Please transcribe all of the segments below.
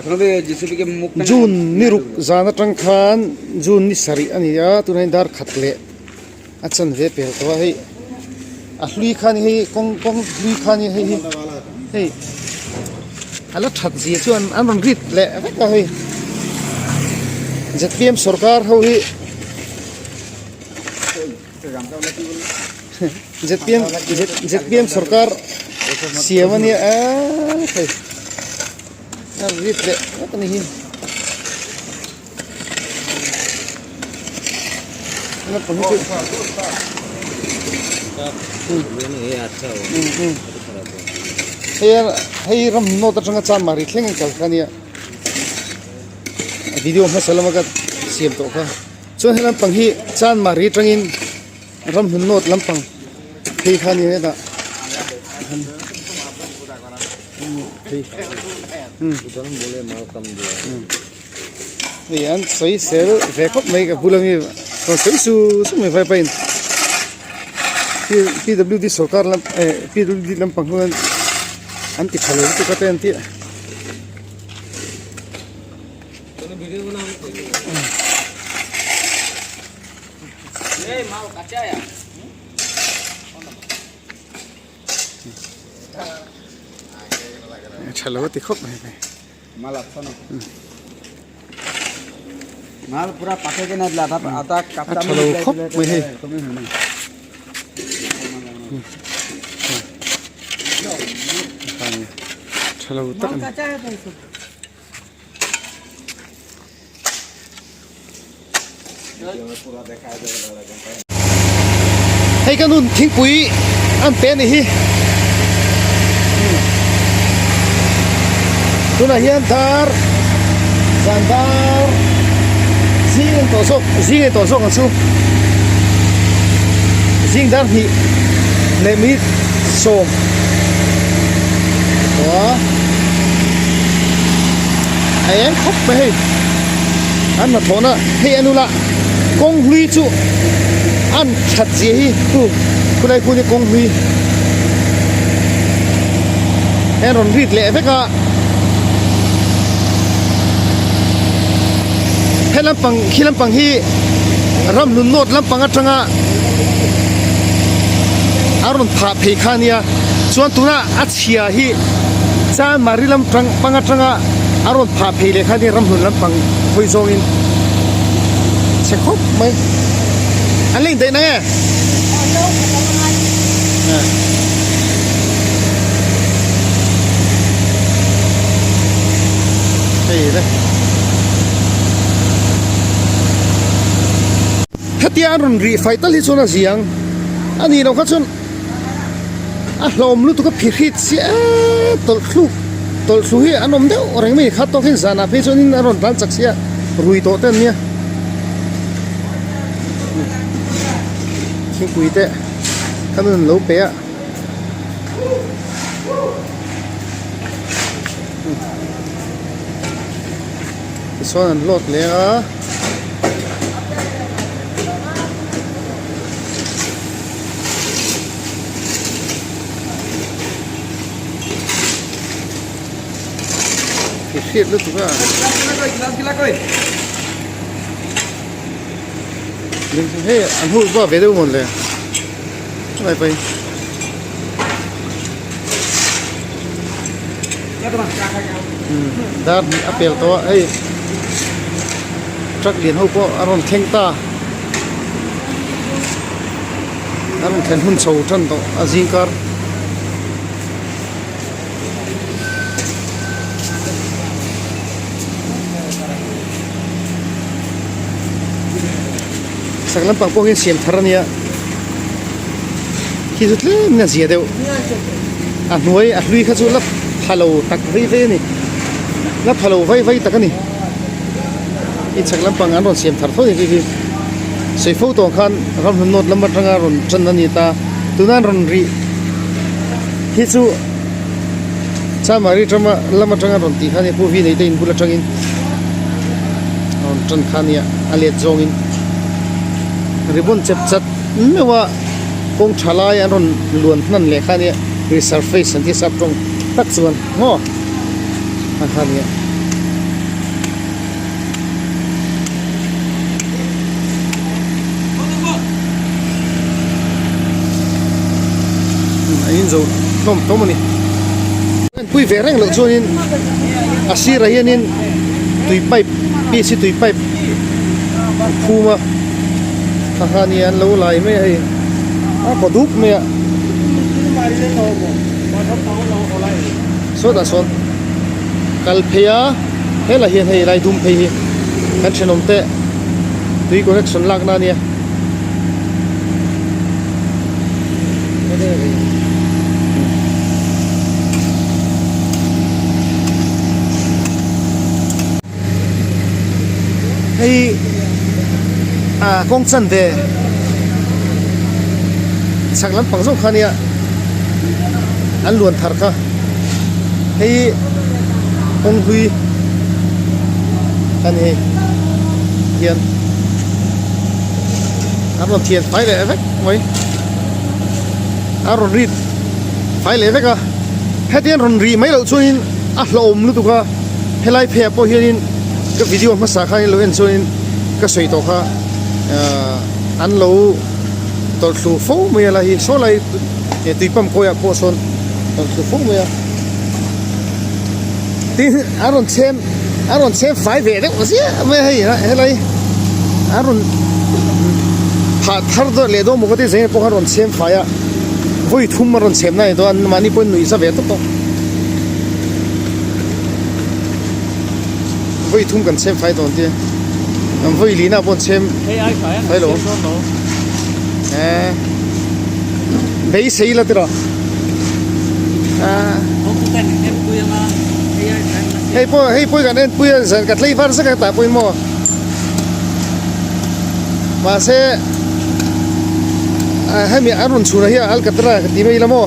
June ni ruk zan atang khan June ni sarih a ni a tunah hian dar khat leh a chanve pel tawh a hei a hlui khan hei kawng kawng hlui khan hi hei hi hei a la that zia chuan an rawn rit leh vek a hei zpm sorkar ho hi zpm zpm sorkar siam a nia eee hei a rit leh vek a ni hi. Hei ram nawt atanga chanmari thleng an kal kha ania video hmasa lama ka siam tawh kha chuan he lampang hi chanmari atangin ramhlun nawt lampang phei kha ania hetah. Hei an sawi sel ve khawp mai ka bula mi rawn sawi su su mai vai pahin pwd sorkar lam eh pwd lampang hian an ti tha lo lutuk a te an tih. Tha lo ti khawp mai hei. A tha lo khawp mai hei. Tha lo tak a ni. Hei ka nun thingpui an pe a ni hi tunah hian dar zan dar zing en tawh zawk zing en tawh zawk ang chu zing dar hnih leh minute sawm tawh a. A eng khawp mai hei an hnathawhna hei a nula kawng hlui chu an that zia hi chu khulai khu ni kawng hlui an rawn rit leh vek a he lampang khi lampang hi ramhlun nawt lampang atanga a rawn phah phei kha ania chuan tuna a chhia hi Chanmari lam tang pang atanga a rawn phah phei leh kha nia ramhlun lampang hawi zawngin chhe khawp mai an la indaih nang e hei le hetia an rawn rih fai tal hi chuan a ziang a nih loh kha chuan. A hlawm lutuk a phihrit chiah e tawlh thluk tawlh thlu hi an awm deuh reng mai khat tawk in zanah phei chuan in a rawn tlan chak sia rui tawh te an nia thingpui te ka nun an lo pe a tichuan an load leh a. Hriat lutuk a hei an hu va ve deuh mawn le helai pawh hi dar hnih a pel tawh a hei truck lian ho pawh a rawn thleng ta. A rawn thlen hun chho tan tawh a zingkar. Sak lampang pawh hian siam thar a nia khi chu tlem in a zia deuh a hnuai a hlui kha chu la pha lo tak vei vei a ni la pha lo vai vai tak a ni. I chhak lampang an rawn siam thar tho ni khi khi sawi fo tawh ang khan ramhlun nawt lam atanga rawn tan a ni ta tuna an rawn rih hi chu chamari tama lam atanga rawn tih kha a nia pu vi nei te in bul atangin a rawn tan kha a nia a let zawngin ribbon chep chat meuh a kawng tha lai an rawn luan hnan leh kha a nia resurface an tih sap tawng tak chuan maw a kha a nia. an inzo hlawm tawm a ni. Pui ve reng loh chuanin a sirah hianin tui pipe PC tui pipe an phum a kha kha nia an lo lai mai a hei a kaw dup mai a sawtah sawn kal phei a helai hian hei lai dum phei hi kan thenawm te tui connection lakna a nia. Hei ah kawng chan ve chhak lampang zawk kha nia an luan thar kha hei kawng hlui a ni hei hian. An rawn thian fai leh vek mai a rawn rit fai leh vek a heti an rawn rih mai loh chuanin a hlauhawm lutuk a helai pheiah pawh hianin ka video hmasa khan lo en chuanin ka sawi tawh kha ahh an lo tawlh thlu fo mai a lai hi saw lai tui pump kawiah pawh sawn tawlh thlu fo mai a tin an rawn chhem an rawn chhem fai ve deuh ziah mai a hei helai an rawn phah thar deuh leh dawn maw ka ti zeng pawh khan rawn chhem fai a vawi thum a rawn chhem na a ni dawn a mahni pawhin nuih za ve tawp a vawi thum kan chhem fai dawn tia an vawi lihna pawh an chhem fai lo eh beisei la tiraw. Hei pawh hei pawh kan enpui a zan ka tlei var zek a tah pawhin maw mahse hemi an rawn chhunah hian alcatraz ka ti mai ila maw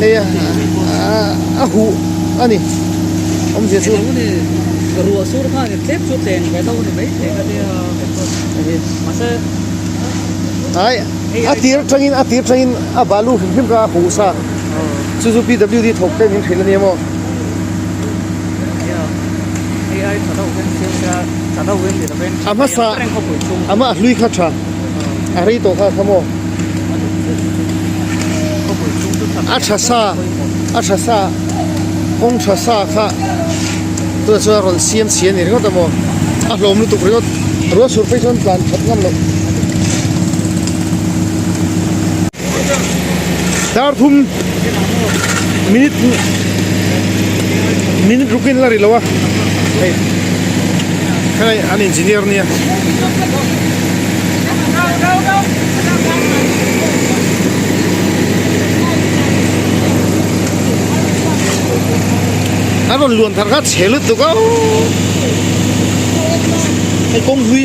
hei a huh a ni awmzia chu ruah sur khan tlem chu tleng ve deuh a ni maithei ka tia mahse ai. A tir atangin a tir atangin a balu hrim hrim kha a huh sa chu chu PWD thawk te min hrilh a nia maw. A hmasa a hma a hlui kha tha a rei tawh kha kha maw a tha sa a tha sa kawng tha sa kha tunah chuan a rawn siam chhi a ni ringawt a maw a hlawm lutuk ringawt ruah sur phei chuan tlan that ngam loh. Dar thum minute minute rukin la ri lo a hei helai an engineer nia. A rawn luan thar kha chhe lutuk a hei kawng hlui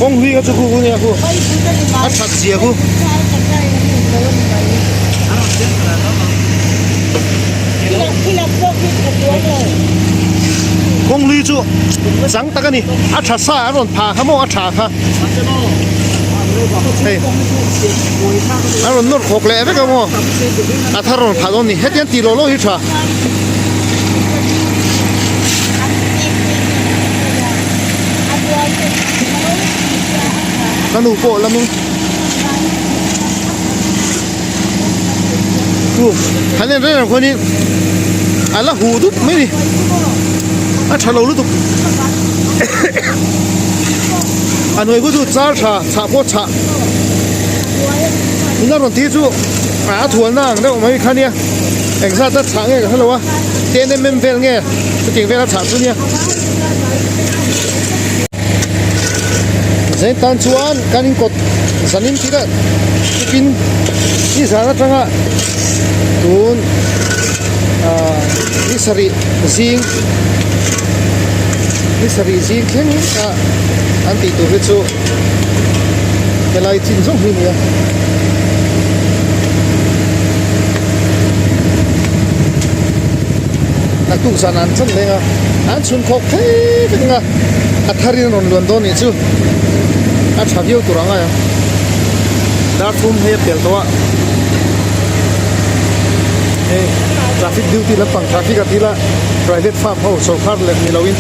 kawng hlui kha chu khu khu nia khu a that zia khu. Kawng hlui chu chang tak a ni a tha sa a rawn phah kha maw a tha kha hei a rawn nawr khawk leh vek a maw. A thar rawn phah dawn ni. Hetiang tih lawh lawh hi tha. Ka nu pawh lamin chu han en reng reng khuanin a la huh dup mai a ni. A tha lo lutuk. A hnuai khu chu char tha chhah pawh chhah. Ina rawn tih chu a thualna ang deuh mai kha nia engzat a chhah nge ka hrelo a ten em em vel nge chutiang vel a chhah chu nia zeng tan chuan kan inkawt zanin tih lah tukin ni zan atanga tun ah ni sarih zing ni sarih zing thleng a an tih tur hi chu. Helai chin zawng hi a ni a. Naktuk zan an chan leng a, an chhun khawk phei vek ang a, a thar in a rawn luan dawn nih chu a tha viau tur ang a dar thum hei a pel tawh a hei traffic duty lampang traffic a tila private farm ho sawrkar leh ni lo in.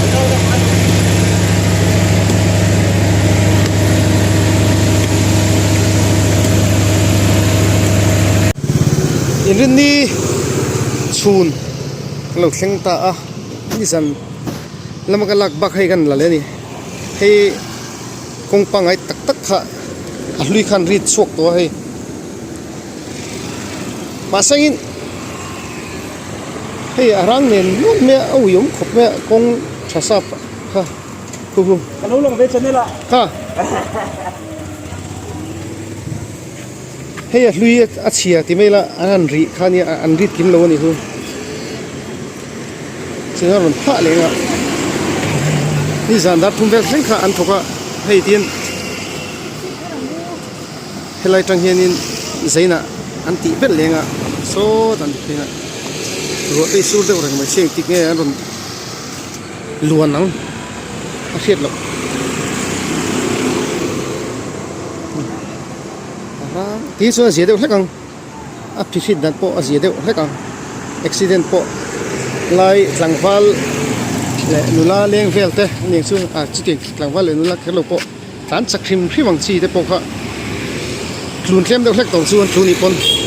Inrinni chhun a lo thleng ta a nizan lama ka lak bak hei kan la leh a ni hei kawng pangngai tak tak kha a hlui khan rit chhuak tawh a hei mahse in hei a rang nen nuam mai a a ui awm khawp mai a kawng tha sap kha khu khu Ka lo lang ve channel ah. Kha. Hei a hlui a chhia ti mai la an han rih kha nia an rit kim lo a nih chu. Chuan a rawn phah leh ang a. Nizan dar thum vel thleng kha an thawk a hei tin helai tang hianin zainah an tih belh leng a sawt an ti phei a ruah te hi sur deuh reng mai se engtik nge an rawn luan ang a hriat loh tih chuan a zia deuh hlek ang a phihrit dan pawh a zia deuh hlek ang accident pawh lai tlangval leh nula leng vel te a nih chu ah chutiang tlangval leh nula kher lo pawh tlan chak hrim hrim ang chi te pawh kha tlun tlem deuh hlek tawh chu an tlu nih pawn.